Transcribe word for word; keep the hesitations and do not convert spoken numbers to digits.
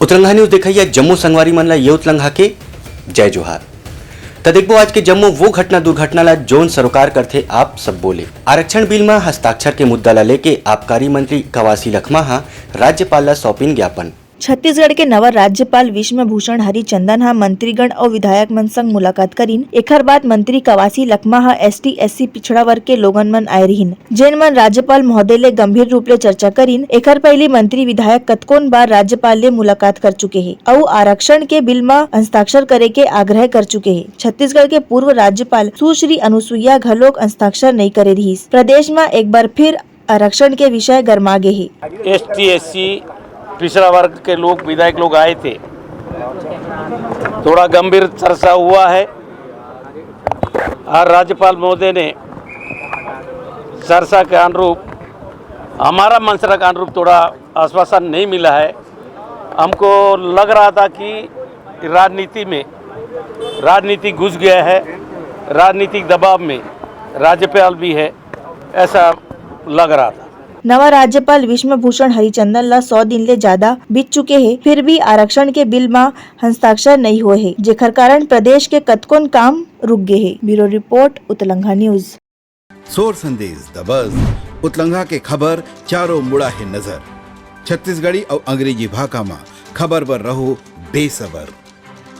उतलंघा news देखइया जम्मो संगवारी मन ला ये उतलंघा के जय जोहार। त देखबो आज के जम्मो वो घटना दुर्घटना ला जोन सरोकार करथे आप सब बोले। आरक्षण बिल म हस्ताक्षर के मुद्दा ला लेके आबकारी मंत्री कवासी लखमा ह राज्यपाल ला सौंपिन ज्ञापन। छत्तीसगढ़ के नवा राज्यपाल विश्व भूषण हरिचंदन ह मंत्रीगण अउ विधायक मन संग मुलाकात करिन। एखर बाद मंत्री कवासी लखमा ह एसटी एससी पिछड़ा वर्ग के लोगन मन आए रिहिन, जेन मन राज्यपाल महोदय ले गंभीर रूप ले चर्चा करिन। एखर पहिली मंत्री विधायक कतकोन बार राज्यपाल ले मुलाकात कर चुके हे अउ आरक्षण के बिल म हस्ताक्षर करे के आग्रह कर चुके हे। छत्तीसगढ़ के पूर्व राज्यपाल सुश्री अनुसुईया घलोक हस्ताक्षर नइ करे रिहिस। प्रदेश म एक बार फिर आरक्षण के विषय गरमा गे हे। एसटी एससी पिछड़ा वर्ग के लोग, विधायक लोग आए थे, थोड़ा गंभीर चर्चा हुआ है और राज्यपाल महोदय ने चर्चा के अनुरूप, हमारा मंशा के अनुरूप थोड़ा आश्वासन नहीं मिला है। हमको लग रहा था कि राजनीति में, राजनीति घुस गया है, राजनीतिक दबाव में राज्यपाल भी है, ऐसा लग रहा था। नवा राज्यपाल विश्व भूषण हरिचंदन ला सौ दिन ले ज्यादा बीत चुके हे, फिर भी आरक्षण के बिल म हस्ताक्षर नइ होए हे, जेखर कारण प्रदेश के कतकोन काम रुक गे हे। Bureau report, Utlangha news. सोर संदेश दबस, उतलंघा के खबर चारों मुड़ा हे नजर। छत्तीसगढ़ी अउ अंग्रेजी भाखा म खबर बर रहो बेसबर।